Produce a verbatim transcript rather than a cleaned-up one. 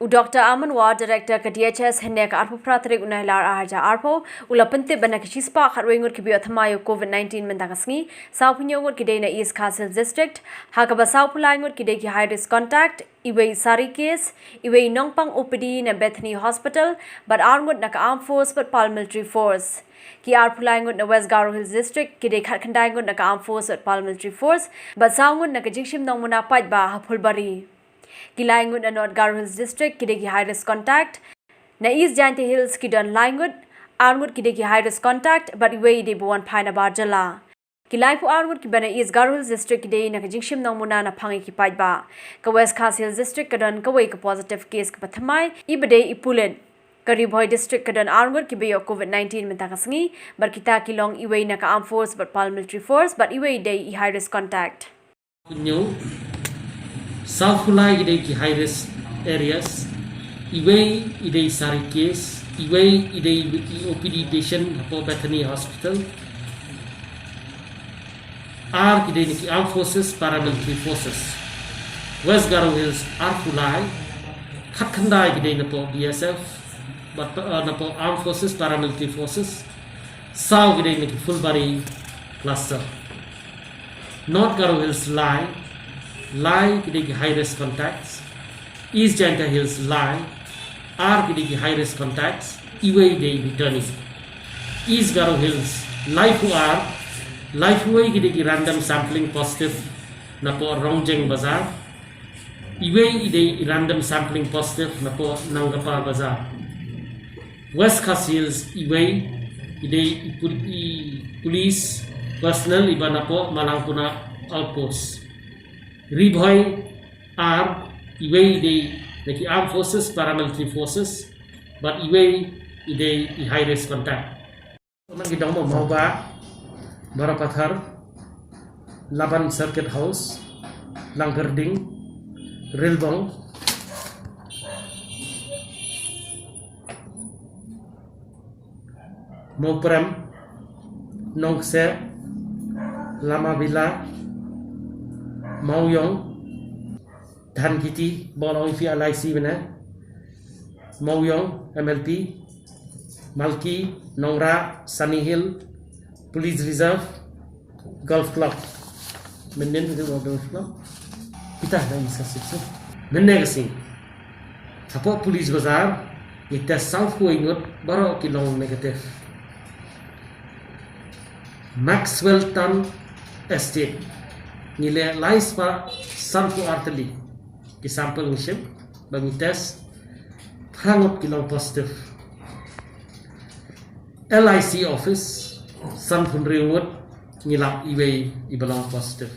Doctor Aman War, Director ka D H S, hynne ka arphew phra tarik u Nailar ar hajar arphew, u la pyntip ba na ki shispah khatwei ngut kiba ïoh thymmai ïa u COVID nineteen mynta ka sngi, sawphew hynñiew ngut ki dei na East Khasi Hills District, ha kaba sawphew lai ngut ki dei ki high risk contact, iwei sari case, iwei nongpang O P D na Bethany Hospital, bad ar ngut na ka Armed Force bad Paramilitary Force. Ki arphew lai ngut na West Garo Hills District ki dei khatkhyndai ngut na ka Armed Force bad Paramilitary Force, bad saw ngut na ka jingshim nongmuna paidbah ha Phulbari. Ki lai ngut na North Garo Hills District ki dei ki high risk contact. Na East Jaintia Hills ki don lai ngut, ar ngut ki dei ki high risk contact, bad iwei i dei ba wan phai na bar jylla. Ki laiphew ar ngut kiba na East Garo Hills District ki dei na ka jingshim nongmuna na phang ïa ki paidbah. Ka West Khasi Hills District ka don kawei ka positive case kaba thymmai, iba dei i pulit. Ka Ri Bhoi District ka don ar ngut kiba ïoh COVID nineteen mynta ka sngi, bad kita ki long iwei na ka Armed Force bad Paramilitary Force, bad iwei i dei i high risk contact. Hynñiew, sawphew lai ki dei ki high risk areas, iwei i dei sari case, iwei i dei i O P D patient hapoh Bethany Hospital, ar ki dei na ki Armed Forces, Paramilitary Forces. West Garo Hills arphew lai, khatkhyndai ki dei napoh B S F, bad, uh, napoh Armed Forces, Paramilitary Forces, saw ki dei na ki Phulbari cluster. North Garo Hills lai, lai ki dei ki high risk contacts. East Jaintia Hills lai, ar ki dei ki high risk contacts, iwei i dei i attorney. East Garo Hills laiphew ar, laiphew wei ki dei ki random sampling positive napoh Rongjeng Bazar, iwei i dei i random sampling positive napoh Nangapar Bazar. West Khasi Hills iwei i dei i pul-, i police personnel iba napoh Malangkona Outpost. Ri Bhoi ar, iwei i dei na ki Armed Forces, Paramilitary Forces, bad iwei i dei i high risk contact. Nang ki dong mo Mawbah, Barapathar, Laban Circuit House, Langkyrding, Rilbong, Mawprem, Nongkseh, Lamavila, Mawiong, Dhankiti, Bolong Ifi L I C bene, Mawiong, M L P, Malki, Nongrah, Sunny Hill, Police Reserve, Golf Club. Mynnin ka Golf Club. Kita na isa sip sip. Mynne ka sing. Hapoh Police Bazar, ita sawphew ngut baroh ki long negative. Maxwell Town Estate. Ngi leh lai spah sanphew ar tylli ki sample ngi shim, ba ngi test, phra ngut ki long positive. L I C office, sanphew hynriew ngut, ngi lap iwei iba long positive.